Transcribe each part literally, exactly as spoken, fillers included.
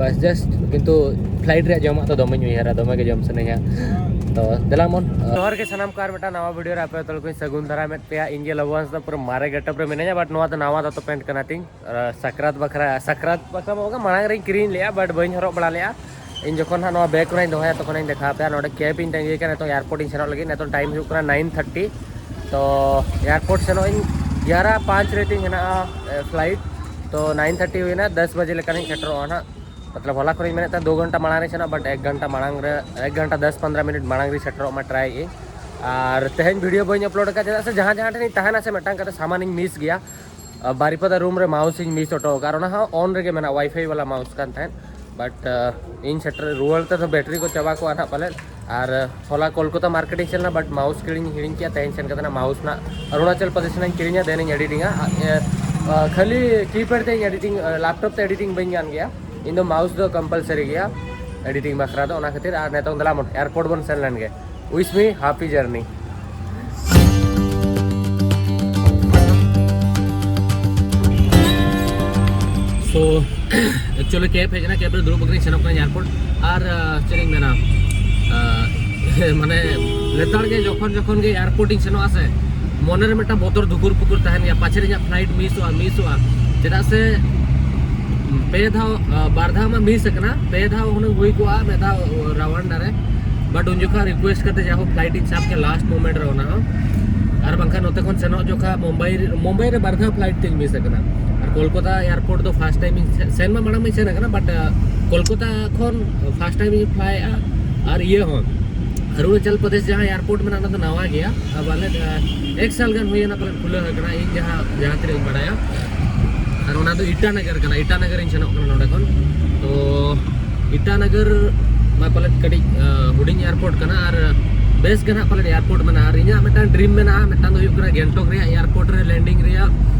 ᱵᱟᱥ just, ᱠᱤᱱᱛᱩ flight ᱨᱮᱭᱟᱜ ᱡᱚᱢᱟᱜ ᱫᱚ ᱫᱚᱢᱮᱧ ᱩᱭᱦᱟᱹᱨᱟ, ᱫᱚᱢᱮ ᱜᱮ ᱡᱚᱢ ᱥᱟᱱᱟᱧᱟ᱾ ᱛᱚ ᱫᱮᱞᱟ ᱢᱚᱱ, ᱡᱚᱦᱟᱨ ᱜᱮ ᱥᱟᱱᱟᱢ ᱠᱚ, ᱟᱨ ᱢᱤᱫᱴᱟᱝ ᱱᱟᱣᱟ ᱵᱷᱤᱰᱤᱭᱳ ᱨᱮ ᱟᱯᱮ ᱡᱚᱛᱚ ᱠᱚᱧ ᱥᱟᱹᱜᱩᱱ ᱫᱟᱨᱟᱢᱮᱫ ᱯᱮᱭᱟ᱾ ᱤᱧ ᱜᱮ ᱞᱚᱵᱚ ᱦᱟᱸᱥᱫᱟ ᱯᱩᱨᱟᱹ ᱢᱟᱨᱮ ᱜᱮᱴᱟᱯ ᱨᱮ ᱢᱤᱱᱟᱹᱧᱟ, ᱵᱟᱴ ᱱᱚᱣᱟ ᱫᱚ ᱱᱟᱣᱟ ᱫᱚᱛᱚ ᱯᱮᱱᱴ ᱠᱟᱱᱟ ᱛᱤᱧ᱾ ᱟᱨ ᱥᱟᱠᱨᱟᱛ ᱵᱟᱠᱷᱨᱟ, ᱥᱟᱠᱨᱟᱛ ᱵᱟᱠᱷᱨᱟ ᱢᱟᱲᱟᱝ ᱨᱤᱧ ᱠᱤᱨᱤᱧ ᱞᱮᱜᱼᱟ, ᱵᱟᱴ ᱵᱟᱹᱧ ᱦᱚᱨᱚᱜ ᱵᱟᱲᱟ ᱞᱮᱜᱼᱟ᱾ ᱤᱧ ᱡᱚᱠᱷᱚᱱ ᱦᱟᱸᱜ ᱱᱚᱣᱟ ᱵᱮᱜᱽ ᱠᱷᱚᱱᱟᱜ ᱤᱧ ᱫᱚᱦᱚᱭᱟ, ᱛᱚᱠᱷᱚᱱᱤᱧ ᱫᱮᱠᱷᱟᱣ ᱟᱯᱮᱭᱟ᱾ ᱱᱚᱰᱮ ᱠᱮᱵᱽ ᱤᱧ ᱛᱟᱺᱜᱤ ᱠᱟᱱᱟ ᱱᱤᱛᱚᱜ ᱮᱭᱟᱨᱯᱳᱨᱴ ᱤᱧ ᱥᱮᱱᱚᱜ ᱞᱟᱹᱜᱤᱫ᱾ ᱱᱤᱛᱚᱜ ᱴᱟᱭᱤᱢ ᱦᱩᱭᱩᱜ ᱠᱟᱱᱟ ᱱᱟᱭᱤᱱ ᱛᱷᱟᱨᱴᱤ᱾ ᱛᱚ ᱮᱭᱟᱨᱯᱳᱨᱴ ᱥᱮᱱᱚᱜ ᱤᱧ ᱮᱜᱟᱨᱚ ᱯᱟᱸᱪ ᱨᱮ ᱛᱤᱧ ᱦᱮᱱᱟᱜᱼᱟ, ᱮ, ᱯᱷᱞᱟᱭᱤᱴ᱾ ᱛᱚ ᱱᱟᱭᱤᱱ ᱛᱷᱟᱨᱴᱤ ᱦᱩᱭᱱᱟ, ᱫᱚᱥ ᱵᱟᱡᱮ ᱞᱮᱠᱟᱱᱤᱧ ᱥᱮᱴᱮᱨᱚᱜᱼᱟ ᱱᱟᱦᱟᱜ᱾ ᱢᱚᱛᱞᱚᱵ ᱦᱚᱞᱟ ᱠᱷᱚᱱᱤᱧ ᱢᱮᱱᱮᱫ ᱛᱟᱦᱮᱸᱫ ᱫᱩ ᱜᱷᱚᱱᱴᱟ ᱢᱟᱲᱟᱝ ᱨᱤᱧ ᱥᱮᱱᱚᱜᱼᱟ, ᱵᱟᱴ ᱮᱠ ᱜᱷᱚᱱᱴᱟ ᱢᱟᱲᱟᱝ ᱨᱮ, ᱮᱠ ᱜᱷᱚᱱᱴᱟ ᱫᱚᱥ ᱯᱚᱱᱫᱽᱨᱚ ᱢᱤᱱᱤᱴ ᱢᱟᱲᱟᱝ ᱨᱤᱧ ᱥᱮᱴᱮᱨᱚᱜ ᱢᱟ, ᱴᱨᱟᱭ ᱮᱫ ᱟᱹᱧ᱾ ᱟᱨ ᱛᱮᱦᱮᱧ ᱵᱷᱤᱰᱤᱭᱳ ᱵᱟᱹᱧ ᱟᱯᱞᱳᱰ ᱟᱠᱟᱫ, ᱪᱮᱫᱟᱜ ᱥᱮ ᱡᱟᱦᱟᱸ ᱡᱟᱦᱟᱸ ᱴᱷᱮᱱᱤᱧ ᱛᱟᱦᱮᱱᱟ ᱥᱮ, ᱢᱤᱫᱴᱟᱝ ᱠᱟᱛᱮ ᱥᱟᱢᱟᱱᱤᱧ ᱢᱤᱥ ᱜᱮᱭᱟ᱾ ᱟᱨ ᱵᱟᱨᱤᱯᱟᱫᱟ ᱨᱩᱢ ᱨᱮ ᱢᱟᱣᱩᱥ ᱤᱧ ᱢᱤᱥ ᱦᱚᱴᱚ ᱟᱠᱟᱫ, ᱟᱨ ᱚᱱᱟ ᱦᱚᱸ ᱚᱱ ᱨᱮᱜᱮ ᱢᱮᱱᱟᱜᱼᱟ, ᱣᱟᱭᱯᱷᱟᱭ ᱵᱟᱞᱟ ᱢᱟᱣᱩᱥ ᱠᱟᱱ ᱛᱟᱦᱮᱸᱫ᱾ ᱵᱟᱴ ᱤᱧ ᱥᱮᱴᱮᱨ ᱨᱩᱣᱟᱹᱲ ᱛᱮᱫᱚ ᱵᱮᱴᱨᱤ ᱠᱚ ᱪᱟᱵᱟ ᱠᱚᱜᱼᱟ ᱱᱟᱦᱟᱜ ᱯᱟᱞᱮᱫ᱾ ᱟᱨ ᱦᱚᱞᱟ ᱠᱳᱞᱠᱟᱛᱟ ᱢᱟᱨᱠᱮᱴ ᱤᱧ ᱥᱮᱱ ᱞᱮᱱᱟ, ᱵᱟᱴ ᱢᱟᱣᱩᱥ ᱠᱤᱨᱤᱧ ᱦᱤᱲᱤᱧ ᱠᱮᱫᱼᱟ᱾ ᱛᱮᱦᱮᱧ ᱥᱮᱱ ᱠᱟᱛᱮ ᱱᱟᱦᱟᱜ ᱢᱟᱣᱩᱥ ᱱᱟᱦᱟᱜ ᱚᱨᱩᱱᱟᱪᱚᱞ ᱯᱨᱚᱫᱮᱥ ᱨᱮᱱᱟᱜ ᱤᱧ ᱠᱤᱨᱤᱧᱟ, ᱫᱮᱱ ᱤᱧ ᱮᱰᱤᱴᱤᱝᱟ᱾ ᱟᱨ, ᱮ, ᱟ, ᱠᱷᱟᱹᱞᱤ ᱠᱤᱯᱮᱰ ᱛᱮ ᱤᱧ ᱮᱰᱤᱴᱤᱝ, ᱞᱮᱯᱴᱚᱯ ᱛᱮ ᱮᱰᱤᱴᱤᱝ ᱵᱟᱹᱧ ᱜᱟᱱ ᱜᱮᱭᱟ᱾ ᱤᱧ ᱫᱚ ᱢᱟᱣᱩᱥ ᱫᱚ ᱠᱚᱢᱯᱟᱞᱥᱟᱨᱤ ᱜᱮᱭᱟ ᱮᱰᱤᱴᱤᱝ ᱵᱟᱠᱷᱨᱟ ᱫᱚ᱾ ᱚᱱᱟ ᱠᱷᱟᱹᱛᱤᱨ ᱟᱨ ᱱᱤᱛᱚᱝ ᱫᱮᱞᱟ ᱢᱚᱱ ᱮᱭᱟᱨᱯᱳᱨᱴ ᱵᱚᱱ ᱥᱮᱱ ᱞᱮᱱ ᱜᱮ᱾ Wish me happy journey. So actually cab ᱦᱮᱡ ᱮᱱᱟ, ᱠᱮᱵᱽ ᱨᱮ ᱫᱩᱲᱩᱵ ᱠᱟᱛᱮᱧ ᱥᱮᱱᱚᱜ ᱠᱟᱱᱟ ᱮᱭᱟᱨᱯᱳᱨᱴ᱾ ᱟᱨ, ᱟ, ᱪᱮᱫ ᱤᱧ ᱢᱮᱱᱟ, ᱟ, ᱢᱟᱱᱮ ᱞᱮᱛᱟᱲ ᱜᱮ ᱡᱚᱠᱷᱚᱱ ᱡᱚᱠᱷᱚᱱ ᱜᱮ ᱮᱭᱟᱨᱯᱳᱨᱴ ᱤᱧ ᱥᱮᱱᱚᱜᱼᱟ ᱥᱮ, ᱢᱚᱱᱮ ᱨᱮ ᱢᱤᱫᱴᱟᱝ ᱵᱚᱛᱚᱨ ᱫᱷᱩᱠᱩᱨ ᱯᱩᱠᱩᱨ ᱛᱟᱦᱮᱱ ᱜᱮᱭᱟ, ᱯᱟᱪᱷᱮ ᱤᱧᱟᱹᱜ ᱯᱷᱞᱟᱭᱤᱴ ᱢᱤᱥᱚᱜᱼᱟ, ᱢᱤᱥᱚᱜᱼᱟ᱾ ᱪᱮᱫᱟᱜ ᱥᱮ ᱯᱮ ᱫᱷᱟᱣ, ᱟ, ᱵᱟᱨ ᱫᱷᱟᱣ ᱢᱟ ᱢᱤᱥ ᱟᱠᱟᱱᱟ, ᱯᱮ ᱫᱷᱟᱣ ᱦᱩᱱᱟᱹᱝ ᱦᱩᱭ ᱠᱚᱜᱼᱟ, ᱢᱤᱫ ᱫᱷᱟᱣ ᱨᱟᱣᱟᱱᱰᱟ ᱨᱮ᱾ ᱵᱟᱴ ᱩᱱ ᱡᱚᱠᱷᱟ ᱨᱤᱠᱩᱭᱮᱥᱴ ᱠᱟᱛᱮ ᱡᱟᱦᱳᱠ ᱯᱷᱞᱟᱭᱤᱴ ᱤᱧ ᱥᱟᱵ ᱠᱮᱫ ᱞᱟᱥᱴ ᱢᱳᱢᱮᱱᱴ ᱨᱮ ᱚᱱᱟ ᱦᱚᱸ᱾ ᱟᱨ ᱵᱟᱝᱠᱷᱟᱱ ᱱᱚᱛᱮ ᱠᱷᱚᱱ ᱥᱮᱱᱚᱜ ᱡᱚᱠᱷᱟ ᱢᱩᱢᱵᱟᱭ ᱨᱮ, ᱢᱩᱢᱵᱟᱭ ᱨᱮ ᱵᱟᱨ ᱫᱷᱟᱣ ᱯᱷᱞᱟᱭᱤᱴ ᱛᱤᱧ ᱢᱤᱥ ᱟᱠᱟᱱᱟ᱾ ᱟᱨ ᱠᱳᱞᱠᱟᱛᱟ ᱮᱭᱟᱨᱯᱳᱨᱴ ᱫᱚ ᱯᱷᱟᱥᱴ ᱴᱟᱭᱤᱢ ᱤᱧ ᱥᱮ-, ᱥᱮᱱ ᱢᱟ ᱢᱟᱲᱟᱝ ᱢᱟᱧ ᱥᱮᱱ ᱟᱠᱟᱱᱟ, ᱵᱟᱴ, ᱟ, ᱠᱳᱞᱠᱟᱛᱟ ᱠᱷᱚᱱ ᱯᱷᱟᱥᱴ ᱴᱟᱭᱤᱢ ᱤᱧ ᱯᱷᱞᱟᱭ ᱮᱜᱼᱟ᱾ ᱟᱨ ᱤᱭᱟᱹ ᱦᱚᱸ, ᱚᱨᱩᱱᱟᱪᱚᱞ ᱯᱨᱚᱫᱮᱥ ᱡᱟᱦᱟᱸ ᱮᱭᱟᱨᱯᱳᱨᱴ ᱢᱮᱱᱟᱜᱼᱟ, ᱚᱱᱟ ᱫᱚ ᱱᱟᱣᱟ ᱜᱮᱭᱟ᱾ ᱟᱨ ᱯᱟᱞᱮᱫ, ᱟ, ᱮᱠ ᱥᱟᱞ ᱜᱟᱱ ᱦᱩᱭᱮᱱᱟ ᱯᱟᱞᱮᱫ ᱠᱷᱩᱞᱟᱹᱣ ᱟᱠᱟᱱᱟ, ᱤᱧ ᱡᱟᱦᱟᱸ, ᱡᱟᱦᱟᱸ ᱛᱤᱱᱟᱹᱜ ᱤᱧ ᱵᱟᱲᱟᱭᱟ᱾ ᱟᱨ ᱚᱱᱟ ᱫᱚ ᱤᱴᱟᱱᱚᱜᱚᱨ ᱠᱟᱱᱟ, ᱤᱴᱟᱱᱚᱜᱚᱨ ᱤᱧ ᱥᱮᱱᱚᱜ ᱠᱟᱱᱟ ᱱᱚᱰᱮ ᱠᱷᱚᱱ᱾ ᱛᱚ ᱤᱴᱟᱱᱚᱜᱚᱨ ᱢᱟ ᱯᱟᱞᱮᱫ ᱠᱟᱹᱴᱤᱡ, ᱟ, ᱦᱩᱰᱤᱧ ᱮᱭᱟᱨᱯᱳᱨᱴ ᱠᱟᱱᱟ, ᱟᱨ ᱵᱮᱥ ᱜᱮ ᱱᱟᱦᱟᱜ ᱯᱟᱞᱮᱫ ᱮᱭᱟᱨᱯᱳᱨᱴ ᱢᱮᱱᱟᱜᱼᱟ᱾ ᱟᱨ ᱤᱧᱟᱹᱜ ᱢᱤᱫᱴᱟᱝ ᱰᱨᱤᱢ ᱢᱮᱱᱟᱜᱼᱟ, ᱢᱤᱫᱴᱟᱝ ᱫᱚ ᱦᱩᱭᱩᱜ ᱠᱟᱱᱟ ᱜᱮᱝᱴᱚᱠ ᱨᱮᱭᱟᱜ ᱮᱭᱟᱨᱯᱳᱨᱴ ᱨᱮ ᱞᱮᱱᱰᱤᱝ ᱨᱮᱭᱟᱜ,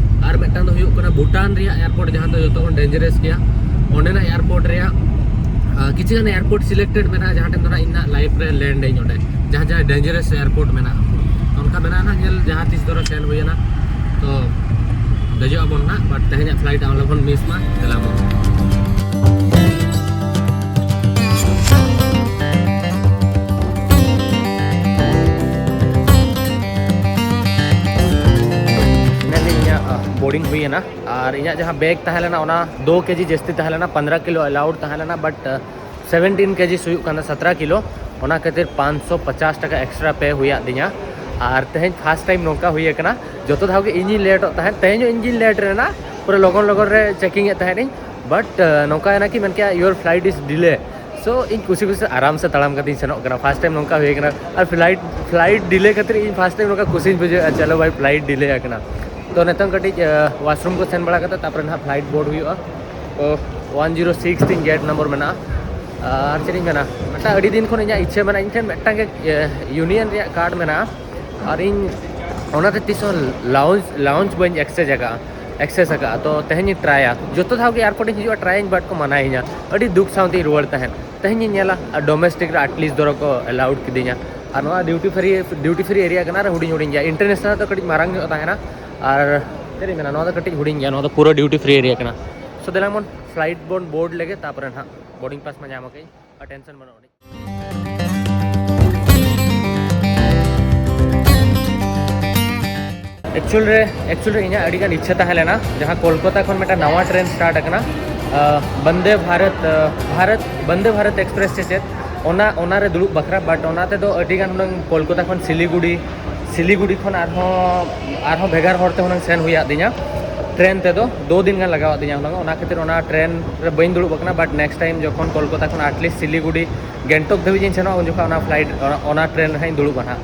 ᱟᱨ ᱢᱤᱫᱴᱟᱝ ᱫᱚ ᱦᱩᱭᱩᱜ ᱠᱟᱱᱟ ᱵᱷᱩᱴᱟᱱ ᱨᱮᱭᱟᱜ ᱮᱭᱟᱨᱯᱳᱨᱴ, ᱡᱟᱦᱟᱸ ᱫᱚ ᱡᱚᱛᱚ ᱠᱷᱚᱱ ᱰᱮᱧᱡᱟᱨᱟᱥ ᱜᱮᱭᱟ᱾ ᱚᱸᱰᱮᱱᱟᱜ ᱮᱭᱟᱨᱯᱳᱨᱴ ᱨᱮᱭᱟᱜ, ᱟ, ᱠᱤᱪᱷᱩ ᱜᱟᱱ ᱮᱭᱟᱨᱯᱳᱨᱴ ᱥᱤᱞᱮᱠᱴᱮᱰ ᱢᱮᱱᱟᱜᱼᱟ, ᱡᱟᱦᱟᱸ ᱴᱷᱮᱱ ᱫᱚ ᱱᱟᱦᱟᱜ ᱤᱧ ᱱᱟᱦᱟᱜ ᱞᱟᱭᱤᱯᱷ ᱨᱮ ᱞᱮᱱᱰ ᱟᱹᱧ ᱚᱸᱰᱮ, ᱡᱟᱦᱟᱸ, ᱡᱟᱦᱟᱸ ᱰᱮᱧᱡᱟᱨᱟᱥ ᱮᱭᱟᱨᱯᱳᱨᱴ ᱢᱮᱱᱟᱜᱼᱟ᱾ ᱛᱚ ᱚᱱᱠᱟ ᱢᱮᱱᱟᱜᱼᱟ ᱱᱟᱦᱟᱜ, ᱧᱮᱞ ᱡᱟᱦᱟᱸ ᱛᱤᱥ ᱫᱷᱚᱨᱚ ᱥᱮᱱ ᱦᱩᱭᱮᱱᱟ, ᱛᱚ ᱫᱮᱡᱚᱜ ᱟᱵᱚᱱ ᱱᱟᱦᱟᱜ, ᱵᱟᱴ ᱛᱮᱦᱮᱧᱟᱜ ᱯᱷᱞᱟᱭᱤᱴ ᱟᱞᱚ ᱵᱚᱱ ᱢᱤᱥ ᱢᱟ᱾ ᱫᱮᱞᱟ ᱵᱚᱱ᱾ ᱦᱩᱭᱮᱱᱟ᱾ ᱟᱨ ᱤᱧᱟᱹᱜ ᱡᱟᱦᱟᱸ ᱵᱮᱜᱽ ᱛᱟᱦᱮᱸ ᱞᱮᱱᱟ, ᱚᱱᱟ ᱫᱩ ᱠᱮᱡᱤ ᱡᱟᱹᱥᱛᱤ ᱛᱟᱦᱮᱸ ᱞᱮᱱᱟ, ᱯᱚᱱᱫᱽᱨᱚ ᱠᱤᱞᱳ ᱮᱞᱟᱣᱩᱰ ᱛᱟᱦᱮᱸ ᱞᱮᱱᱟ, ᱵᱟᱴ ᱥᱮᱵᱷᱮᱱᱴᱤᱱ ᱠᱮᱡᱤ ᱦᱩᱭᱩᱜ ᱠᱟᱱᱟ, ᱥᱚᱛᱨᱚ ᱠᱤᱞᱳ᱾ ᱚᱱᱟ ᱠᱷᱟᱹᱛᱤᱨ ᱯᱟᱸᱪᱥᱚ ᱯᱚᱪᱟᱥ ᱴᱟᱠᱟ ᱮᱠᱥᱴᱨᱟ ᱯᱮ ᱦᱩᱭᱟᱫᱤᱧᱟ᱾ ᱟᱨ ᱛᱮᱦᱮᱧ ᱯᱷᱟᱥᱴ ᱴᱟᱭᱤᱢ ᱱᱚᱝᱠᱟ ᱦᱩᱭ ᱟᱠᱟᱱᱟ, ᱡᱚᱛᱚ ᱫᱷᱟᱣ ᱜᱮ ᱤᱧᱤᱧ ᱞᱮᱴᱚᱜ ᱛᱟᱦᱮᱸᱫ, ᱛᱮᱦᱮᱧ ᱦᱚᱸ ᱤᱧ ᱜᱤᱧ ᱞᱮᱴ ᱞᱮᱱᱟ, ᱯᱩᱨᱟᱹ ᱞᱚᱜᱚᱱ ᱞᱚᱜᱚᱱ ᱨᱮ ᱪᱮᱠᱤᱝ ᱮᱫ ᱛᱟᱦᱮᱸᱫ ᱤᱧ᱾ ᱵᱟᱴ ᱱᱚᱝᱠᱟᱭᱮᱱᱟ ᱠᱤ ᱢᱮᱱ ᱠᱮᱜᱼᱟ, "Your flight is delay." So ᱤᱧ ᱠᱩᱥᱤ ᱠᱩᱥᱤ ᱟᱨᱟᱢ ᱥᱮ ᱛᱟᱲᱟᱢ ᱠᱟᱛᱮᱧ ᱥᱮᱱᱚᱜ ᱠᱟᱱᱟ᱾ ᱯᱷᱟᱥᱴ ᱴᱟᱭᱤᱢ ᱱᱚᱝᱠᱟ ᱦᱩᱭ ᱠᱟᱱᱟ᱾ ᱟᱨ ᱯᱷᱞᱟᱭᱤᱴ ᱯᱷᱞᱟᱭᱤᱴ ᱰᱤᱞᱮ ᱠᱷᱟᱹᱛᱤᱨ ᱤᱧ ᱯᱷᱟᱥᱴ ᱴᱟᱭᱤᱢ ᱱᱚᱝᱠᱟ ᱠᱩᱥᱤᱧ ᱵᱩᱡᱷᱟᱹᱣᱮᱫᱼᱟ, "ᱪᱚᱞᱚ ᱵᱷᱟᱭ, ᱯᱷᱞᱟᱭᱤᱴ ᱰᱤᱞᱮ ᱟᱠᱟᱱᱟ᱾" ᱛᱚ ᱱᱤᱛᱚᱝ ᱠᱟᱹᱴᱤᱡ ᱣᱟᱥᱨᱩᱢ ᱠᱚ ᱥᱮᱱ ᱵᱟᱲᱟ ᱠᱟᱛᱮ ᱛᱟᱨᱯᱚᱨᱮ ᱱᱟᱦᱟᱜ ᱯᱷᱞᱟᱭᱤᱴ ᱵᱳᱨᱰ ᱦᱩᱭᱩᱜᱼᱟ᱾ ᱛᱚ ᱳᱣᱟᱱ ᱡᱤᱨᱳ ᱥᱤᱠᱥ ᱛᱤᱧ ᱜᱮᱴ ᱱᱚᱢᱵᱚᱨ ᱢᱮᱱᱟᱜᱼᱟ᱾ ᱟᱨ ᱪᱮᱫ ᱤᱧ ᱢᱮᱱᱟ, ᱢᱤᱫᱴᱟᱝ ᱟᱹᱰᱤ ᱫᱤᱱ ᱠᱷᱚᱱ ᱤᱧᱟᱹᱜ ᱤᱪᱪᱷᱟᱹ ᱢᱮᱱᱟᱜᱼᱟ, ᱤᱧ ᱴᱷᱮᱱ ᱢᱤᱫᱴᱟᱝ ᱜᱮ ᱤᱭᱩᱱᱤᱭᱚᱱ ᱨᱮᱭᱟᱜ ᱠᱟᱨᱰ ᱢᱮᱱᱟᱜᱼᱟ᱾ ᱟᱨ ᱤᱧ ᱚᱱᱟᱛᱮ ᱛᱤᱥ ᱦᱚᱸ ᱞᱟᱣᱩᱱᱡᱽ ᱞᱟᱣᱩᱱᱡᱽ ᱵᱟᱹᱧ ᱮᱠᱥᱮᱥ ᱟᱠᱟᱫᱼᱟ, ᱮᱠᱥᱮᱥ ᱟᱠᱟᱫᱼᱟ᱾ ᱛᱚ ᱛᱮᱦᱮᱧ ᱤᱧ ᱴᱨᱟᱭᱟ, ᱡᱚᱛᱚ ᱫᱷᱟᱣ ᱜᱮ ᱮᱭᱟᱨᱯᱳᱨᱴ ᱤᱧ ᱦᱤᱡᱩᱜᱼᱟ, ᱴᱨᱟᱭᱟᱹᱧ, ᱵᱟᱴ ᱠᱚ ᱢᱟᱱᱟᱭᱤᱧᱟ᱾ ᱟᱹᱰᱤ ᱫᱩᱠ ᱥᱟᱶᱛᱮᱧ ᱨᱩᱣᱟᱹᱲ ᱛᱟᱦᱮᱸᱫ᱾ ᱛᱮᱦᱮᱧ ᱤᱧ ᱧᱮᱞᱟ, ᱟᱨ ᱰᱚᱢᱮᱥᱴᱤᱠ ᱨᱮ ᱟᱴᱞᱤᱥᱴ ᱫᱷᱚᱨᱚ ᱠᱚ ᱮᱞᱟᱣᱩᱰ ᱠᱤᱫᱤᱧᱟ᱾ ᱟᱨ ᱱᱚᱣᱟ duty free duty free area ᱠᱟᱱᱟ, ᱟᱨ ᱦᱩᱰᱤᱧ ᱦᱩᱰᱤᱧ ᱜᱮᱭᱟ᱾ ᱤᱱᱴᱟᱨᱱᱮᱥᱱᱟᱞ ᱫᱚ ᱠᱟᱹᱴᱤᱡ ᱢᱟᱨᱟᱝ ᱧᱚᱜ ᱛᱟᱦᱮᱱᱟ᱾ ᱟᱨ ᱪᱮᱫ ᱤᱧ ᱢᱮᱱᱟ, ᱱᱚᱣᱟ ᱫᱚ ᱠᱟᱹᱴᱤᱡ ᱦᱩᱰᱤᱧ ᱜᱮᱭᱟ, ᱱᱚᱣᱟ ᱫᱚ ᱯᱩᱨᱟᱹ ᱰᱤᱭᱩᱴᱤ ᱯᱷᱨᱤ ᱮᱨᱤᱭᱟ ᱠᱟᱱᱟ᱾ ᱥᱚ ᱫᱮᱞᱟᱝ ᱵᱚᱱ ᱯᱷᱞᱟᱭᱤᱴ ᱵᱚᱱ ᱵᱳᱨᱰ ᱞᱮᱜᱮ, ᱛᱟᱨᱯᱚᱨᱮ ᱱᱟᱦᱟᱜ ᱵᱳᱨᱰᱤᱝ ᱯᱟᱥ ᱢᱟ ᱧᱟᱢ ᱟᱠᱟᱫᱟᱹᱧ, ᱟᱨ ᱴᱮᱱᱥᱚᱱ ᱵᱟᱹᱱᱩᱜ ᱟᱹᱱᱤᱡ᱾ ᱮᱠᱪᱩᱭᱮᱞ ᱨᱮ ᱮᱠᱪᱩᱭᱮᱞ ᱨᱮ ᱤᱧᱟᱹᱜ ᱟᱹᱰᱤᱜᱟᱱ ᱤᱪᱪᱷᱟᱹ ᱛᱟᱦᱮᱸ ᱞᱮᱱᱟ, ᱡᱟᱦᱟᱸ ᱠᱳᱞᱠᱟᱛᱟ ᱠᱷᱚᱱ ᱢᱤᱫᱴᱟᱝ ᱱᱟᱣᱟ ᱴᱨᱮᱱ ᱥᱴᱟᱨᱴ ᱟᱠᱟᱱᱟ, ᱟᱸ, ᱵᱚᱱᱫᱮ ᱵᱷᱟᱨᱚᱛ, ᱟᱸ, ᱵᱷᱟᱨᱚᱛ, ᱵᱚᱱᱫᱮ ᱵᱷᱟᱨᱚᱛ ᱮᱠᱥᱯᱨᱮᱥ ᱥᱮ ᱪᱮᱫ, ᱚᱱᱟ ᱚᱱᱟᱨᱮ ᱫᱩᱲᱩᱵ ᱵᱟᱠᱷᱨᱟ᱾ ᱵᱟᱴ ᱚᱱᱟ ᱛᱮᱫᱚ ᱟᱹᱰᱤᱜᱟᱱ ᱦᱩᱱᱟᱹᱝ ᱠᱳᱞᱠᱟᱛᱟ ᱠᱷᱚᱱ ᱥᱤᱞᱤᱜᱩᱲᱤ, ᱥᱤᱞᱤᱜᱩᱲᱤ ᱠᱷᱚᱱ ᱟᱨᱦᱚᱸ ᱟᱨᱦᱚᱸ ᱵᱷᱮᱜᱟᱨ ᱦᱚᱨᱛᱮ ᱦᱩᱱᱟᱹᱝ ᱥᱮᱱ ᱦᱩᱭᱟᱫᱤᱧᱟ᱾ ᱴᱨᱮᱱ ᱛᱮᱫᱚ ᱫᱩ ᱫᱤᱱ ᱜᱟᱱ ᱞᱟᱜᱟᱣᱟᱫᱤᱧᱟ ᱦᱩᱱᱟᱹᱝ, ᱚᱱᱟ ᱠᱷᱟᱹᱛᱤᱨ ᱚᱱᱟ ᱴᱨᱮᱱ ᱨᱮ ᱵᱟᱹᱧ ᱫᱩᱲᱩᱵ ᱟᱠᱟᱱᱟ᱾ ᱵᱟᱴ ᱱᱮᱠᱥᱴ ᱴᱟᱭᱤᱢ ᱡᱚᱠᱷᱚᱱ ᱠᱳᱞᱠᱟᱛᱟ ᱠᱷᱚᱱ ᱟᱴᱞᱤᱥᱴ ᱥᱤᱞᱤᱜᱩᱲᱤ, ᱜᱮᱝᱴᱚᱠ ᱫᱷᱟᱹᱵᱤᱡ ᱤᱧ ᱥᱮᱱᱚᱜᱼᱟ, ᱩᱱ ᱡᱚᱠᱷᱚᱱ ᱚᱱᱟ ᱯᱷᱞᱟᱭᱤᱴ, ᱚᱱᱟ, ᱚᱱᱟ ᱴᱨᱮᱱ ᱨᱮ ᱦᱟᱸᱜ ᱤᱧ ᱫᱩᱲᱩᱵᱼᱟ ᱦᱟᱸᱜ᱾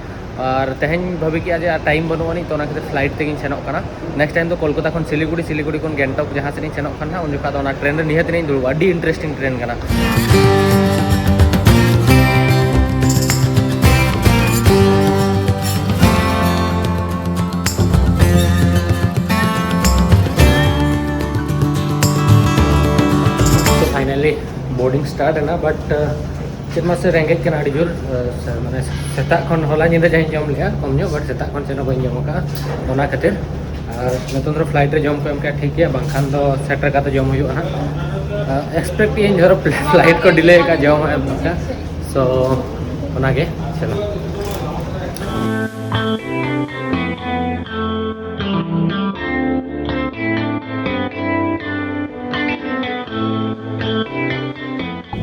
ᱟᱨ ᱛᱮᱦᱮᱧ ᱵᱷᱟᱹᱵᱤ ᱠᱮᱜᱼᱟ ᱡᱮ ᱟᱨ ᱴᱟᱭᱤᱢ ᱵᱟᱹᱱᱩᱜ ᱟᱹᱱᱤᱡ, ᱛᱚ ᱚᱱᱟ ᱠᱷᱟᱹᱛᱤᱨ ᱯᱷᱞᱟᱭᱤᱴ ᱛᱮᱜᱤᱧ ᱥᱮᱱᱚᱜ ᱠᱟᱱᱟ᱾ ᱱᱮᱠᱥᱴ ᱴᱟᱭᱤᱢ ᱫᱚ ᱠᱳᱞᱠᱟᱛᱟ ᱠᱷᱚᱱ ᱥᱤᱞᱤᱜᱩᱲᱤ, ᱥᱤᱞᱤᱜᱩᱲᱤ ᱠᱷᱚᱱ ᱜᱮᱝᱴᱚᱠ ᱡᱟᱦᱟᱸ ᱥᱮᱫ ᱤᱧ ᱥᱮᱱᱚᱜ ᱠᱷᱟᱱ ᱦᱟᱸᱜ, ᱩᱱ ᱡᱚᱠᱷᱚᱱ ᱫᱚ ᱚᱱᱟ ᱴᱨᱮᱱ ᱨᱮ ᱱᱤᱦᱟᱹᱛ ᱤᱧ ᱫᱩᱲᱩᱵᱼᱟ᱾ ᱟᱹᱰᱤ ᱤᱱᱴᱟᱨᱮᱥᱴᱤᱝ ᱴᱨᱮᱱ ᱠᱟᱱᱟ᱾ ᱛᱚ ᱯᱷᱟᱭᱱᱟᱞᱤ ᱵᱳᱨᱰᱤᱝ ᱥᱴᱟᱨᱴ ᱮᱱᱟ, ᱵᱟᱴ ᱪᱮᱫ ᱢᱟᱥᱮ ᱨᱮᱸᱜᱮᱡ ᱠᱟᱱᱟ ᱟᱹᱰᱤ ᱡᱳᱨ᱾ ᱟᱸ, ᱥᱮ-, ᱢᱟᱱᱮ ᱥᱮᱛᱟᱜ ᱠᱷᱚᱱ, ᱦᱚᱞᱟ ᱧᱤᱫᱟᱹ ᱡᱟᱦᱟᱸᱧ ᱡᱚᱢ ᱞᱮᱜᱼᱟ ᱠᱚᱢ ᱧᱚᱜ, ᱵᱟᱴ ᱥᱮᱛᱟᱜ ᱠᱷᱚᱱ ᱪᱮᱫ ᱦᱚᱸ ᱵᱟᱹᱧ ᱡᱚᱢ ᱟᱠᱟᱫᱼᱟ, ᱚᱱᱟ ᱠᱷᱟᱹᱛᱤᱨ᱾ ᱟᱨ ᱱᱤᱛᱚᱝ ᱫᱚ ᱯᱷᱞᱟᱭᱤᱴ ᱨᱮ ᱡᱚᱢ ᱠᱚ ᱮᱢ ᱠᱮᱜᱼᱟ, ᱴᱷᱤᱠ ᱜᱮᱭᱟ, ᱵᱟᱝᱠᱷᱟᱱ ᱫᱚ ᱥᱮᱴᱮᱨ ᱠᱟᱛᱮ ᱡᱚᱢ ᱦᱩᱭᱩᱜᱼᱟ ᱦᱟᱸᱜ᱾ ᱟᱸ, ᱮᱠᱥᱯᱮᱠᱴ ᱤᱧ ᱫᱷᱚᱨᱚ ᱯᱷᱞᱟᱭᱤᱴ ᱠᱚ ᱰᱤᱞᱮ ᱟᱠᱟᱫ, ᱡᱚᱢ ᱦᱚᱸ ᱮᱢ ᱠᱟᱜᱼᱟ᱾ ᱥᱳ ᱚᱱᱟᱜᱮ, ᱪᱚᱞᱚ᱾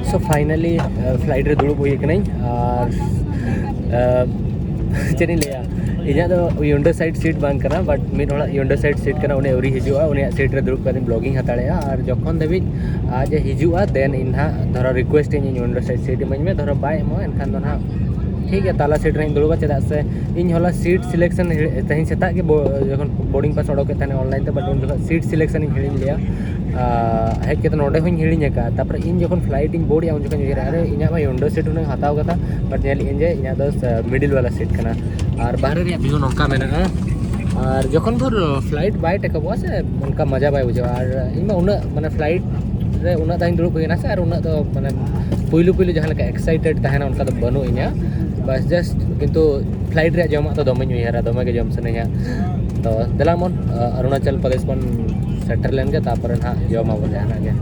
So finally, uh, flight ᱨᱮ ᱫᱩᱲᱩᱵ ᱦᱩᱭ ᱠᱟᱹᱱᱟᱹᱧ᱾ ᱟᱨ uh, ᱪᱮᱫ ᱤᱧ ᱞᱟᱹᱭᱟ, ᱤᱧᱟᱹᱜ ᱫᱚ window side seat ᱵᱟᱝ ᱠᱟᱱᱟ, but ᱢᱤᱫ ᱦᱚᱲᱟᱜ window side seat ᱠᱟᱱᱟ᱾ ᱩᱱᱤ ᱟᱹᱣᱨᱤ ᱦᱤᱡᱩᱜᱼᱟ, ᱩᱱᱤᱭᱟᱜ seat ᱨᱮ ᱫᱩᱲᱩᱵ ᱠᱟᱛᱮ vlogging ᱦᱟᱛᱟᱲᱮᱜᱼᱟ᱾ ᱟᱨ ᱡᱚᱠᱷᱚᱱ ᱫᱷᱟᱹᱵᱤᱡ ᱟᱡ ᱮ ᱦᱤᱡᱩᱜᱼᱟ, then ᱤᱧ ᱱᱟᱦᱟᱜ ᱫᱷᱚᱨᱚ request ᱤᱧ, ᱤᱧ window side seat ᱤᱢᱟᱹᱧ ᱢᱮ᱾ ᱫᱷᱚᱨᱚ ᱵᱟᱭ ᱮᱢᱚᱜᱼᱟ, ᱮᱱᱠᱷᱟᱱ ᱫᱚ ᱱᱟᱦᱟᱜ ᱴᱷᱤᱠ ᱜᱮᱭᱟ, ᱛᱟᱞᱟ seat ᱨᱮᱧ ᱫᱩᱲᱩᱵᱟ᱾ ᱪᱮᱫᱟᱜ ᱥᱮ ᱤᱧ ᱦᱚᱞᱟ seat selection ᱦᱤᱲ-, ᱛᱮᱦᱮᱧ ᱥᱮᱛᱟᱜ ᱜᱮ ᱵᱚ-, ᱡᱚᱠᱷᱚᱱ boarding pass ᱚᱰᱚᱠᱮᱫ ᱛᱟᱦᱮᱱᱟ online ᱛᱮ, but ᱩᱱ ᱡᱚᱠᱷᱚᱱ seat selection ᱤᱧ ᱦᱤᱲᱤᱧ ᱞᱮᱜᱼᱟ᱾ ᱟᱨ ᱦᱮᱡ ᱠᱟᱛᱮ ᱱᱚᱰᱮ ᱦᱚᱸᱧ ᱦᱤᱲᱤᱧ ᱟᱠᱟᱫᱼᱟ᱾ ᱛᱟᱨᱯᱚᱨᱮ ᱤᱧ ᱡᱚᱠᱷᱚᱱ flight ᱤᱧ board ᱮᱜᱼᱟ, ᱩᱱ ᱡᱚᱠᱷᱚᱱ ᱤᱧ ᱩᱭᱦᱟᱹᱨᱟ, "ᱟᱨᱮ, ᱤᱧᱟᱹᱜ ᱢᱟ window seat ᱦᱩᱱᱟᱹᱝ ᱦᱟᱛᱟᱣ ᱠᱟᱫᱟ", but ᱧᱮᱞ ᱤᱧ ᱡᱮ ᱤᱧᱟᱹᱜ ᱫᱚ middle ᱵᱟᱞᱟ seat ᱠᱟᱱᱟ᱾ ᱟᱨ ᱵᱟᱦᱨᱮ ᱨᱮᱭᱟᱜ view ᱱᱚᱝᱠᱟ ᱢᱮᱱᱟᱜᱼᱟ᱾ ᱟᱨ ᱡᱚᱠᱷᱚᱱ ᱵᱷᱳᱨ flight ᱵᱟᱭ take upᱚᱜᱼᱟ ᱥᱮ, ᱚᱱᱠᱟ ᱢᱚᱡᱟ ᱵᱟᱭ ᱵᱩᱡᱷᱟᱹᱜᱼᱟ᱾ ᱟᱨ ᱤᱧ ᱢᱟ ᱩᱱᱟᱹᱜ, ᱢᱟᱱᱮ, flight ᱨᱮ ᱩᱱᱟᱹᱜ ᱫᱷᱟᱣ ᱤᱧ ᱫᱩᱲᱩᱵ ᱦᱩᱭᱱᱟ ᱥᱮ, ᱟᱨ ᱩᱱᱟᱹᱜ ᱫᱚ, ᱢᱟᱱᱮ, ᱯᱩᱭᱞᱩ ᱯᱩᱭᱞᱩ ᱡᱟᱦᱟᱸ ᱞᱮᱠᱟ excited ᱛᱟᱦᱮᱱᱟ, ᱚᱱᱠᱟ ᱫᱚ ᱵᱟᱹᱱᱩᱜ ᱤᱧᱟ᱾ ᱵᱟᱥ just ᱠᱤᱱᱛᱩ flight ᱨᱮᱭᱟᱜ ᱡᱚᱢᱟᱜ ᱫᱚ ᱫᱚᱢᱮᱧ ᱩᱭᱦᱟᱹᱨᱟ, ᱫᱚᱢᱮ ᱜᱮ ᱡᱚᱢ ᱥᱟᱱᱟᱧᱟ᱾ ᱛᱚ ᱫᱮᱞᱟ ᱢᱚᱱ, ᱚᱨᱩᱱᱟᱪᱚᱞ ᱯᱨᱚᱫᱮᱥ ᱵᱚᱱ ᱥᱮᱴᱮᱨ ᱞᱮᱱ ᱜᱮ, ᱛᱟᱨᱯᱚᱨᱮ ᱱᱟᱦᱟᱜ ᱡᱚᱢ ᱟᱵᱚᱱ ᱡᱟᱦᱟᱱᱟᱜ ᱜᱮ᱾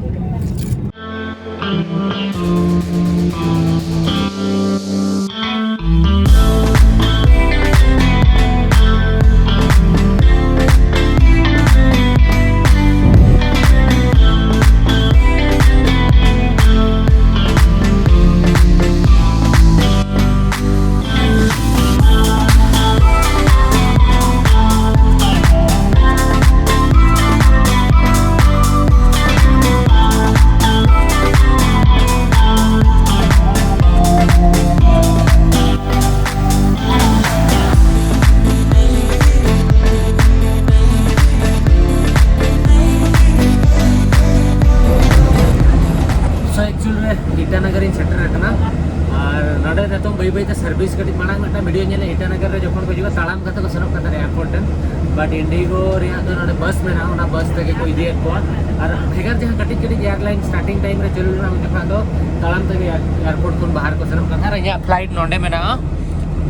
So actual ᱨᱮ ᱤᱴᱟᱱᱚᱜᱚᱨ ᱤᱧ ᱥᱮᱴᱮᱨ ᱟᱠᱟᱱᱟ᱾ ᱟᱨ ᱱᱚᱰᱮ ᱱᱤᱛᱚᱝ ᱵᱟᱹᱭ ᱵᱟᱹᱭ ᱛᱮ service ᱠᱟᱹᱴᱤᱡ, ᱢᱟᱲᱟᱝ ᱢᱤᱫᱴᱟᱝ video ᱧᱮᱞᱮ, ᱤᱴᱟᱱᱚᱜᱚᱨ ᱨᱮ ᱡᱚᱠᱷᱚᱱ ᱠᱚ ᱦᱤᱡᱩᱜᱼᱟ, ᱛᱟᱲᱟᱢ ᱠᱟᱛᱮ ᱠᱚ ᱥᱮᱱᱚᱜ ᱠᱟᱱ ᱛᱟᱦᱮᱸᱱᱟ airport ᱨᱮ, but IndiGo ᱨᱮᱭᱟᱜ ᱫᱚ ᱱᱚᱰᱮ bus ᱢᱮᱱᱟᱜᱼᱟ, ᱚᱱᱟ bus ᱛᱮᱜᱮ ᱠᱚ ᱤᱫᱤᱭᱮᱫ ᱠᱚᱣᱟ᱾ ᱟᱨ ᱵᱷᱮᱜᱟᱨ ᱡᱟᱦᱟᱸ ᱠᱟᱹᱴᱤᱡ ᱠᱟᱹᱴᱤᱡ airline starting time ᱨᱮ ᱪᱟᱹᱞᱩ ᱞᱮᱱᱟ, ᱩᱱ ᱡᱚᱠᱷᱚᱱ ᱫᱚ ᱛᱟᱲᱟᱢ ᱛᱮᱜᱮ airport ᱠᱷᱚᱱ ᱵᱟᱦᱨᱮ ᱠᱚ ᱥᱮᱱᱚᱜ ᱠᱟᱱ ᱛᱟᱦᱮᱸᱱᱟ᱾ ᱟᱨ ᱤᱧᱟᱹᱜ flight ᱱᱚᱰᱮ ᱢᱮᱱᱟᱜᱼᱟ,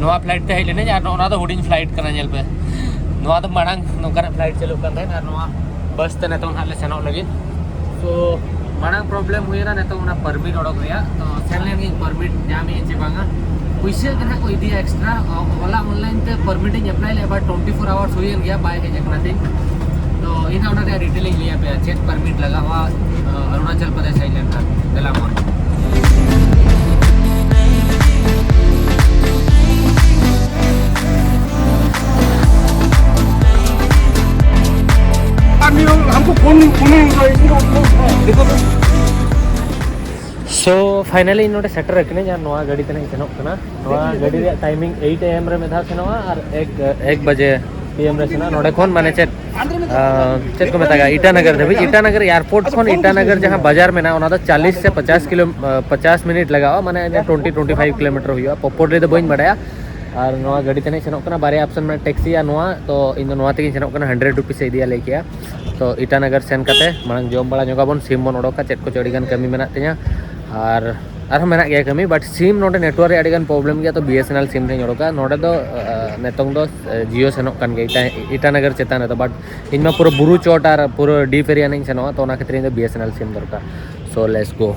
ᱱᱚᱣᱟ flight ᱛᱮ ᱦᱮᱡ ᱞᱮᱱᱟᱹᱧ᱾ ᱟᱨ ᱱᱚᱜᱼᱚ ᱱᱚᱣᱟ ᱫᱚ ᱦᱩᱰᱤᱧ flight ᱠᱟᱱᱟ, ᱧᱮᱞ ᱯᱮ, ᱱᱚᱣᱟ ᱫᱚ ᱢᱟᱲᱟᱝ ᱱᱚᱝᱠᱟᱱᱟᱜ flight ᱪᱟᱹᱞᱩᱜ ᱠᱟᱱ ᱛᱟᱦᱮᱸᱱ, ᱟᱨ ᱱᱚᱣᱟ bus ᱛᱮ ᱱᱤᱛᱚᱝ ᱦᱟᱸᱜ ᱞᱮ ᱥᱮᱱᱚᱜ ᱞᱟᱹᱜᱤᱫ᱾ So ᱢᱟᱲᱟᱝ problem ᱦᱩᱭᱮᱱᱟ ᱱᱤᱛᱚᱝ ᱚᱱᱟ permit ᱚᱰᱚᱠ ᱨᱮᱭᱟᱜ, ᱛᱚ ᱥᱮᱱ ᱞᱮᱱ ᱜᱤᱧ permit ᱧᱟᱢᱮᱜᱼᱟ ᱪᱮ ᱵᱟᱝᱟ᱾ ᱯᱩᱭᱥᱟᱹ ᱜᱮ ᱱᱟᱦᱟᱜ ᱠᱚ ᱤᱫᱤᱭᱟ extra᱾ ᱦᱚᱞᱟ online ᱛᱮ permit ᱤᱧ apply ᱞᱮᱫᱼᱟ, but twenty four hours ᱦᱩᱭᱮᱱ ᱜᱮᱭᱟ, ᱵᱟᱭ ᱦᱮᱡ ᱟᱠᱟᱱᱟ ᱛᱤᱧ᱾ ᱛᱚ ᱤᱧ ᱦᱟᱸᱜ ᱚᱱᱟ ᱨᱮᱭᱟᱜ detail ᱤᱧ ᱞᱟᱹᱭ ᱟᱯᱮᱭᱟ, ᱪᱮᱫ permit ᱞᱟᱜᱟᱜᱼᱟ, ᱚᱨᱩᱱᱟᱪᱚᱞ ᱯᱨᱚᱫᱮᱥ ᱦᱮᱡ ᱞᱮᱱᱠᱷᱟᱱ᱾ ᱫᱮᱞᱟ ᱢᱟ᱾ So finally ᱤᱧ ᱱᱚᱰᱮ ᱥᱮᱴᱮᱨ ᱟᱠᱟᱱᱟᱹᱧ ᱟᱨ ᱱᱚᱣᱟ ᱜᱟᱹᱰᱤ ᱛᱮ ᱱᱟᱜ ᱤᱧ ᱥᱮᱱᱚᱜ ᱠᱟᱱᱟ᱾ ᱱᱚᱣᱟ ᱜᱟᱹᱰᱤ ᱨᱮᱭᱟᱜ timing eight a.m. ᱨᱮ ᱢᱤᱫ ᱫᱷᱟᱣ ᱥᱮᱱᱚᱜᱼᱟ ᱟᱨ ᱮᱠ ᱮᱠ ᱵᱟᱡᱮ ᱯᱤ ᱮᱢ ᱨᱮ ᱥᱮᱱᱚᱜᱼᱟ᱾ ᱱᱚᱰᱮ ᱠᱷᱚᱱ ᱢᱟᱱᱮ ᱪᱮᱫ, ᱟᱸ, ᱪᱮᱫ ᱠᱚ ᱢᱮᱛᱟᱜᱼᱟ, ᱤᱴᱟᱱᱟᱜᱟᱨ ᱫᱷᱟᱹᱵᱤᱡ, ᱤᱴᱟᱱᱟᱜᱟᱨ ᱮᱭᱟᱨᱯᱳᱨᱴ ᱠᱷᱚᱱ ᱤᱴᱟᱱᱟᱜᱟᱨ ᱡᱟᱦᱟᱸ ᱵᱟᱡᱟᱨ ᱢᱮᱱᱟᱜᱼᱟ, ᱚᱱᱟ ᱫᱚ ᱪᱟᱞᱤᱥ ᱥᱮ ᱯᱚᱪᱟᱥ ᱠᱤᱞᱳ, ᱟᱸ, ᱯᱚᱪᱟᱥ ᱢᱤᱱᱤᱴ ᱞᱟᱜᱟᱜᱼᱟ, ᱢᱟᱱᱮ ᱤᱱᱟᱹ twenty twenty five kilometer ᱦᱩᱭᱩᱜᱼᱟ᱾ ᱯᱚᱯᱚᱨ ᱨᱮ ᱫᱚ ᱵᱟᱹᱧ ᱵᱟᱰᱟᱭᱟ᱾ ᱟᱨ ᱱᱚᱣᱟ ᱜᱟᱹᱰᱤ ᱛᱮ ᱱᱟᱜ ᱤᱧ ᱥᱮᱱᱚᱜ ᱠᱟᱱᱟ, ᱵᱟᱨᱭᱟ option ᱢᱮᱱᱟᱜᱼᱟ, ᱴᱮᱠᱥᱤ ᱟᱨ ᱱᱚᱣᱟ᱾ ᱛᱚ ᱤᱧ ᱫᱚ ᱱᱚᱣᱟ ᱛᱮᱜᱤᱧ ᱥᱮᱱᱚᱜ ᱠᱟᱱᱟ, hundred rupees ᱮ ᱤᱫᱤᱭᱟ ᱞᱟᱹᱭ ᱠᱮᱜᱼᱟ᱾ ᱛᱚ ᱤᱴᱟᱱᱟᱜᱟᱨ ᱥᱮᱱ ᱠᱟᱛᱮ ᱢᱟᱲᱟᱝ ᱡᱚᱢ ᱵᱟᱲᱟ ᱧᱚᱜᱟᱵᱚᱱ, ᱥᱤᱢ ᱵᱚᱱ ᱚᱰᱚᱠᱟ, ᱪᱮᱫ ᱠᱚᱪᱚ ᱟᱹᱰᱤᱜᱟᱱ ᱠᱟᱹᱢᱤ ᱢᱮᱱᱟᱜ ᱛᱤᱧᱟᱹ᱾ ᱟᱨ ᱟᱨᱦᱚᱸ ᱢᱮᱱᱟᱜ ᱜᱮᱭᱟ ᱠᱟᱹᱢᱤ, but ᱥᱤᱢ ᱱᱚᱰᱮ network ᱨᱮ ᱟᱹᱰᱤᱜᱟᱱ problem ᱜᱮᱭᱟ, ᱛᱚ ᱵᱤ ᱮᱥ ᱮᱱ ᱮᱞ ᱥᱤᱢ ᱱᱟᱜ ᱤᱧ ᱚᱰᱚᱠᱟ᱾ ᱱᱚᱰᱮ ᱫᱚ, ᱟᱸ, ᱱᱤᱛᱚᱝ ᱫᱚ, ᱟᱸ, ᱡᱤᱭᱳ ᱥᱮᱱᱚᱜ ᱠᱟᱱ ᱜᱮᱭᱟ ᱤᱴᱟ-, ᱤᱴᱟᱱᱟᱜᱟᱨ ᱪᱮᱛᱟᱱ ᱨᱮᱫᱚ, but ᱤᱧ ᱢᱟ ᱯᱩᱨᱟᱹ ᱵᱩᱨᱩ ᱪᱚᱴ ᱟᱨ ᱯᱩᱨᱟᱹ deep area ᱱᱟᱜ ᱤᱧ ᱥᱮᱱᱚᱜᱼᱟ, ᱛᱚ ᱚᱱᱟ ᱠᱷᱟᱹᱛᱤᱨ ᱤᱧ ᱫᱚ ᱵᱤ ᱮᱥ ᱮᱱ ᱮᱞ ᱥᱤᱢ ᱫᱚᱨᱠᱟᱨ᱾ So let's go.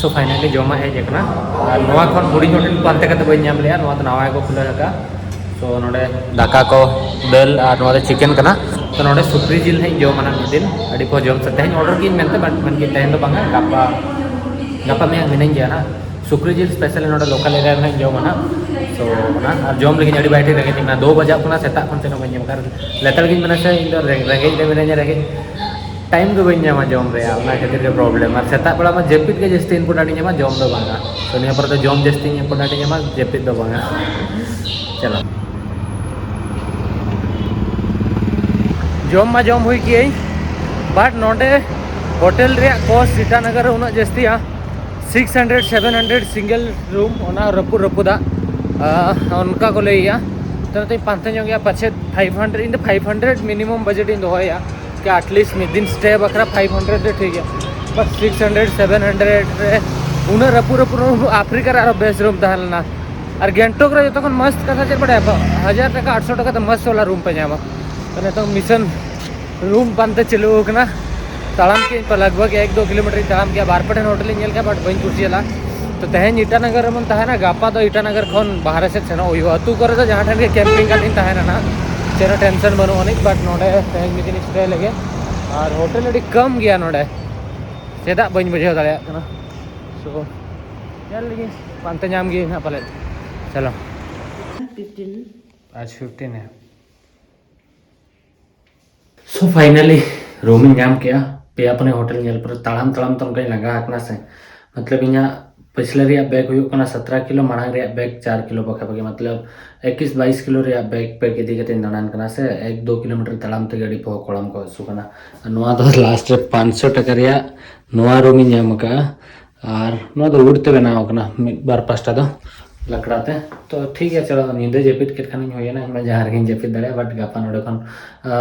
So finally ᱡᱚᱢᱟᱜ ᱦᱮᱡ ᱟᱠᱟᱱᱟ᱾ ᱟᱨ ᱱᱚᱣᱟ ᱠᱷᱚᱱ ᱦᱩᱰᱤᱧ ᱦᱳᱴᱮᱞ ᱯᱟᱱᱛᱮ ᱠᱟᱛᱮ ᱵᱟᱹᱧ ᱧᱟᱢ ᱞᱮᱜᱼᱟ, ᱱᱚᱣᱟ ᱫᱚ ᱱᱟᱣᱟ ᱜᱮᱠᱚ ᱠᱷᱩᱞᱟᱹᱣ ᱟᱠᱟᱫᱼᱟ᱾ So ᱱᱚᱰᱮ ᱫᱟᱠᱟ ᱠᱚ, ᱫᱟᱹᱞ ᱟᱨ ᱱᱚᱣᱟ ᱫᱚ chicken ᱠᱟᱱᱟ᱾ ᱛᱚ ᱱᱚᱰᱮ ᱥᱩᱠᱨᱤ ᱡᱤᱞ ᱦᱟᱸᱜ ᱤᱧ ᱡᱚᱢᱟ ᱱᱟᱜ ᱢᱤᱫ ᱫᱤᱱ, ᱟᱹᱰᱤ ᱯᱚᱨ ᱡᱚᱢ ᱥᱟᱹᱛ᱾ ᱛᱮᱦᱮᱧ order ᱠᱤᱧ ᱢᱮᱱᱛᱮ, but ᱢᱮᱱᱠᱤᱧ ᱛᱮᱦᱮᱧ ᱫᱚ ᱵᱟᱝᱟ, ᱜᱟᱯᱟ, ᱜᱟᱯᱟ ᱢᱮᱭᱟᱝ ᱢᱤᱱᱟᱹᱧ ᱜᱮᱭᱟ ᱱᱟᱜ᱾ ᱥᱩᱠᱨᱤ ᱡᱤᱞ specially ᱱᱚᱰᱮ local area ᱨᱮ ᱦᱟᱸᱜ ᱤᱧ ᱡᱚᱢᱟ ᱱᱟᱜ᱾ So ᱚᱱᱟ ᱟᱨ ᱡᱚᱢ ᱞᱟᱹᱜᱤᱫ ᱟᱹᱰᱤ ᱵᱟᱭ ᱴᱷᱤᱠ ᱨᱮᱸᱜᱮᱡ ᱠᱟᱱᱟ, ᱫᱩ ᱵᱟᱡᱟᱜ ᱠᱟᱱᱟ, ᱥᱮᱛᱟᱜ ᱠᱷᱚᱱ ᱪᱮᱫ ᱦᱚᱸ ᱵᱟᱹᱧ ᱡᱚᱢ ᱟᱠᱟᱫᱟ᱾ ᱞᱮᱛᱟᱲ ᱜᱤᱧ ᱢᱮᱱᱟ ᱥᱮ ᱤᱧ ᱫᱚ ᱨᱮᱸᱜᱮᱡ ᱨᱮᱸᱜᱮᱡ ᱛᱮ ᱢᱤᱱᱟᱹᱧᱟ, ᱨᱮᱸᱜᱮᱡ time ᱜᱮ ᱵᱟᱹᱧ ᱧᱟᱢᱟ ᱡᱚᱢ ᱨᱮᱭᱟᱜ, ᱚᱱᱟ ᱠᱷᱟᱹᱛᱤᱨ ᱜᱮ problem᱾ ᱟᱨ ᱥᱮᱛᱟᱜ ᱵᱮᱲᱟ ᱢᱟ ᱡᱟᱹᱯᱤᱫ ᱜᱮ ᱡᱟᱹᱥᱛᱤ important ᱤᱧ ᱧᱟᱢᱟ, ᱡᱚᱢ ᱫᱚ ᱵᱟᱝᱟ᱾ ᱛᱚ ᱱᱤᱭᱟᱹ ᱯᱚᱨᱮ ᱫᱚ ᱡᱚᱢ ᱡᱟᱹᱥᱛᱤ important ᱤᱧ ᱧᱟᱢᱟ, ᱡᱟᱹᱯᱤᱫ ᱫᱚ ᱵᱟᱝᱟ᱾ ᱪᱚᱞᱚ᱾ ᱡᱚᱢ ᱢᱟ ᱡᱚᱢ ᱦᱩᱭ ᱠᱮᱜᱼᱟᱹᱧ, but ᱱᱚᱰᱮ ᱦᱳᱴᱮᱞ ᱨᱮᱭᱟᱜ cost ᱤᱴᱟᱱᱚᱜᱚᱨ ᱨᱮ ᱩᱱᱟᱹᱜ ᱡᱟᱹᱥᱛᱤᱭᱟ, six hundred seven hundred single room, ᱚᱱᱟ ᱨᱟᱹᱯᱩᱫ ᱨᱟᱹᱯᱩᱫᱟᱜ, ᱟᱸ, ᱚᱱᱠᱟ ᱠᱚ ᱞᱟᱹᱭᱮᱜᱼᱟ᱾ ᱛᱚ ᱱᱚᱛᱮᱧ ᱯᱟᱱᱛᱮ ᱧᱚᱜ ᱜᱮᱭᱟ, ᱯᱟᱪᱮᱫ five hundred, ᱤᱧ ᱫᱚ five hundred minimum budget ᱤᱧ ᱫᱚᱦᱚᱭᱟ᱾ ᱠᱤ at least ᱢᱤᱫ ᱫᱤᱱ stay ᱵᱟᱠᱷᱨᱟ five hundred ᱨᱮ ᱴᱷᱤᱠ ᱜᱮᱭᱟ, but six hundred seven hundred ᱨᱮ ᱩᱱᱟᱹᱜ ᱨᱟᱹᱯᱩᱫ ᱨᱟᱹᱯᱩᱫ room, ᱟᱯᱷᱨᱤᱠᱟ ᱨᱮ ᱟᱨᱚ best room ᱛᱟᱦᱮᱸ ᱞᱮᱱᱟ᱾ ᱟᱨ ᱜᱮᱝᱴᱚᱠ ᱨᱮ ᱡᱚᱛᱚ ᱠᱷᱚᱱ ᱢᱚᱥᱛ ᱠᱟᱛᱷᱟ ᱪᱮᱫ ᱵᱟᱲᱟᱭᱟ? ᱦᱟᱡᱟᱨ ᱴᱟᱠᱟ, ᱟᱴᱥᱚ ᱴᱟᱠᱟ ᱛᱮ ᱢᱚᱥᱛ ᱵᱟᱞᱟ room ᱯᱮ ᱧᱟᱢᱟ᱾ ᱛᱚ ᱱᱤᱛᱚᱝ mission room ᱯᱟᱱᱛᱮ ᱪᱟᱹᱞᱩ ᱟᱠᱟᱱᱟ᱾ ᱛᱟᱲᱟᱢ ᱠᱮᱫ ᱟᱹᱧ ᱞᱟᱜᱽ ᱵᱷᱟᱜᱽ ᱮᱠ ᱫᱩ ᱠᱤᱞᱳᱢᱤᱴᱟᱨ ᱤᱧ ᱛᱟᱲᱟᱢ ᱠᱮᱫᱼᱟ, ᱵᱟᱨ ᱯᱮ ᱴᱷᱮᱱ ᱦᱳᱴᱮᱞ ᱤᱧ ᱧᱮᱞ ᱠᱮᱫᱼᱟ, but ᱵᱟᱹᱧ ᱠᱩᱥᱤᱭᱟᱫᱟ᱾ ᱛᱚ ᱛᱮᱦᱮᱧ ᱤᱴᱟᱱᱚᱜᱚᱨ ᱨᱮᱵᱚᱱ ᱛᱟᱦᱮᱱᱟ, ᱜᱟᱯᱟ ᱫᱚ ᱤᱴᱟᱱᱚᱜᱚᱨ ᱠᱷᱚᱱ ᱵᱟᱦᱨᱮ ᱥᱮᱫ ᱥᱮᱱᱚᱜ ᱦᱩᱭᱩᱜᱼᱟ᱾ ᱟᱹᱛᱩ ᱠᱚᱨᱮ ᱫᱚ ᱡᱟᱦᱟᱸ ᱴᱷᱮᱱ ᱜᱮ camping ᱠᱟᱛᱮᱧ ᱛᱟᱦᱮᱱᱟ ᱱᱟᱦᱟᱜ, ᱪᱮᱫ ᱦᱚᱸ tension ᱵᱟᱹᱱᱩᱜ ᱟᱹᱱᱤᱡ, but ᱱᱚᱰᱮ ᱛᱮᱦᱮᱧ ᱢᱤᱫ ᱫᱤᱱ stay ᱞᱮᱜᱮ᱾ ᱟᱨ ᱦᱳᱴᱮᱞ ᱟᱹᱰᱤ ᱠᱚᱢ ᱜᱮᱭᱟ ᱱᱚᱰᱮ, ᱪᱮᱫᱟᱜ ᱵᱟᱹᱧ ᱵᱩᱡᱷᱟᱹᱣ ᱫᱟᱲᱮᱭᱟᱜ ᱠᱟᱱᱟ᱾ So ᱧᱮᱞ ᱞᱮᱜᱤᱧ, ᱯᱟᱱᱛᱮ ᱧᱟᱢ ᱜᱮ ᱱᱟᱦᱟᱜ ᱯᱟᱞᱮᱫ᱾ ᱪᱚᱞᱚ᱾ ᱯᱷᱤᱯᱴᱤᱱ᱾ ᱟᱡ ᱯᱷᱤᱯᱴᱤᱱ ᱦᱮ᱾ So finally ᱨᱩᱢ ᱤᱧ ᱧᱟᱢ ᱠᱮᱜᱼᱟ᱾ ᱯᱮᱭᱟ ᱯᱩᱱᱭᱟᱹ ᱦᱳᱴᱮᱞ ᱧᱮᱞ ᱯᱚᱨᱮ ᱛᱟᱲᱟᱢ ᱛᱟᱲᱟᱢ ᱛᱮ ᱚᱱᱠᱟᱧ ᱞᱟᱸᱜᱟ ᱟᱠᱟᱱᱟ ᱥᱮ, ᱢᱚᱛᱞᱚᱵ ᱤᱧᱟᱹᱜ ᱯᱤᱪᱷᱞᱟᱹ ᱨᱮᱭᱟᱜ ᱵᱮᱜᱽ ᱦᱩᱭᱩᱜ ᱠᱟᱱᱟ ᱥᱟᱛᱨᱟ ᱠᱤᱞᱳ, ᱢᱟᱲᱟᱝ ᱨᱮᱭᱟᱜ ᱵᱮᱜᱽ ᱪᱟᱨ ᱠᱤᱞᱳ ᱯᱟᱠᱷᱟ ᱯᱟᱠᱷᱤ, ᱢᱚᱛᱞᱚᱵ ᱮᱠᱤᱥ ᱵᱟᱭᱤᱥ ᱠᱤᱞᱳ ᱨᱮᱭᱟᱜ ᱵᱮᱜᱽ ᱯᱮᱠ ᱤᱫᱤ ᱠᱟᱛᱮᱧ ᱫᱟᱬᱟᱱ ᱠᱟᱱᱟ ᱥᱮ᱾ ᱮᱠ ᱫᱩ ᱠᱤᱞᱳᱢᱤᱴᱟᱨ ᱛᱟᱲᱟᱢ ᱛᱮᱜᱮ ᱟᱹᱰᱤ ᱯᱚᱦᱚ ᱠᱚᱲᱟᱢ ᱠᱚ ᱦᱟᱹᱥᱩ ᱠᱟᱱᱟ᱾ ᱟᱨ ᱱᱚᱣᱟ ᱫᱚ ᱞᱟᱥᱴ ᱨᱮ ᱯᱟᱸᱪᱥᱚ ᱴᱟᱠᱟ ᱨᱮᱭᱟᱜ ᱱᱚᱣᱟ ᱨᱩᱢ ᱤᱧ ᱧᱟᱢ ᱟᱠᱟᱫᱼᱟ᱾ ᱟᱨ ᱱᱚᱣᱟ ᱫᱚ ᱣᱩᱰ ᱛᱮ ᱵᱮᱱᱟᱣ ᱟᱠᱟᱱᱟ, ᱢᱤᱫ ᱵᱟᱨ ᱯᱟᱥᱴᱟ ᱫᱚ ᱞᱟᱠᱲᱟ ᱛᱮ᱾ ᱛᱚ ᱴᱷᱤᱠ ᱜᱮᱭᱟ, ᱪᱚᱞᱚ, ᱧᱤᱫᱟᱹ ᱡᱟᱹᱯᱤᱫ ᱠᱮᱫ ᱠᱷᱟᱱᱤᱧ ᱦᱩᱭᱮᱱᱟ, ᱤᱧ ᱢᱟ ᱡᱟᱦᱟᱸ ᱨᱮᱜᱮᱧ ᱡᱟᱹᱯᱤᱫ ᱫᱟᱲᱮᱭᱟᱜᱼᱟ᱾ ᱵᱟᱴ ᱜᱟᱯᱟ ᱱᱚᱰᱮ ᱠᱷᱚᱱ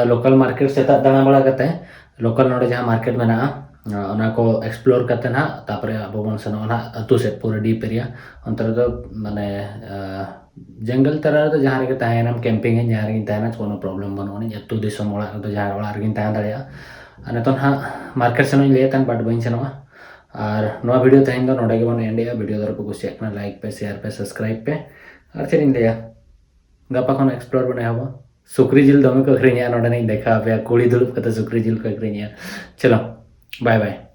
ᱞᱳᱠᱟᱞ ᱢᱟᱨᱠᱮᱴ ᱥᱮᱛᱟᱜ ᱫᱟᱬᱟ ᱵᱟᱲᱟ ᱠᱟᱛᱮ, ᱞᱳᱠᱟᱞ ᱱᱚᱰᱮ ᱡᱟᱦᱟᱸ ᱢᱟᱨᱠᱮᱴ ᱢᱮᱱᱟᱜᱼᱟ, ᱚᱱᱟ ᱠᱚ ᱮᱠᱥᱯᱞᱳᱨ ᱠᱟᱛᱮ ᱱᱟᱦᱟᱜ ᱛᱟᱨᱯᱚᱨᱮ ᱟᱵᱚ ᱵᱚᱱ ᱥᱮᱱᱚᱜᱼᱟ ᱱᱟᱦᱟᱜ ᱟᱹᱛᱩ ᱥᱮᱫ, ᱯᱩᱨᱟᱹ ᱰᱤᱯ ᱮᱨᱤᱭᱟ᱾ ᱚᱱᱛᱮ ᱨᱮᱫᱚ ᱢᱟᱱᱮ ᱡᱚᱝᱜᱚᱞ ᱛᱟᱞᱟ ᱨᱮᱫᱚ ᱡᱟᱦᱟᱸ ᱨᱮᱜᱮ ᱛᱟᱦᱮᱸᱭᱮᱱᱟᱢ, ᱠᱮᱢᱯᱤᱝ ᱟᱹᱧ, ᱡᱟᱦᱟᱸ ᱨᱮᱜᱮᱧ ᱛᱟᱦᱮᱱᱟ, ᱠᱳᱱᱳ ᱯᱨᱚᱵᱞᱮᱢ ᱵᱟᱹᱱᱩᱜ ᱟᱹᱱᱤᱡ᱾ ᱟᱹᱛᱩ ᱫᱤᱥᱚᱢ ᱚᱲᱟᱜ ᱨᱮᱫᱚ ᱡᱟᱦᱟᱸ ᱚᱲᱟᱜ ᱨᱮᱜᱮᱧ ᱛᱟᱦᱮᱸ ᱫᱟᱲᱮᱭᱟᱜᱼᱟ᱾ ᱟᱨ ᱱᱤᱛᱚᱜ ᱱᱟᱦᱟᱜ ᱢᱟᱨᱠᱮᱴ ᱥᱮᱱᱚᱜ ᱤᱧ ᱞᱟᱹᱭᱮᱫ ᱛᱟᱦᱮᱱ, ᱵᱟᱴ ᱵᱟᱹᱧ ᱥᱮᱱᱚᱜᱼᱟ᱾ ᱟᱨ ᱱᱚᱣᱟ ᱵᱷᱤᱰᱤᱭᱳ ᱛᱮᱦᱮᱧ ᱫᱚ ᱱᱚᱰᱮ ᱜᱮᱵᱚᱱ ᱮᱱᱰ ᱮᱜᱼᱟ᱾ ᱵᱷᱤᱰᱤᱭᱳ ᱫᱚ ᱯᱮ ᱠᱩᱥᱤᱭᱟᱜ ᱠᱟᱱᱟ, ᱞᱟᱭᱤᱠ ᱯᱮ, ᱥᱮᱭᱟᱨ ᱯᱮ, ᱥᱟᱵᱥᱠᱨᱟᱭᱤᱵ ᱯᱮ᱾ ᱟᱨ ᱪᱮᱫ ᱤᱧ ᱞᱟᱹᱭᱟ, ᱜᱟᱯᱟ ᱠᱷᱚᱱ ᱮᱠᱥᱯᱞᱳᱨ ᱵᱚᱱ ᱮᱦᱚᱵᱟ᱾ ᱥᱩᱠᱨᱤ ᱡᱤᱞ ᱫᱚᱢᱮ ᱠᱚ ᱟᱹᱠᱷᱨᱤᱧᱮᱜᱼᱟ ᱱᱚᱰᱮᱱᱤᱧ ᱫᱮᱠᱷᱟᱣ ᱟᱯᱮᱭᱟ, ᱠᱩᱲᱤ ᱫᱩᱲᱩᱵ ᱠᱟᱛᱮ ᱥᱩᱠᱨᱤ ᱡᱤᱞ ᱠᱚ ᱟᱹᱠᱷᱨᱤᱧᱮᱜᱼᱟ᱾ ᱪᱚᱞᱚ, ᱵᱟᱭ ᱵᱟᱭ᱾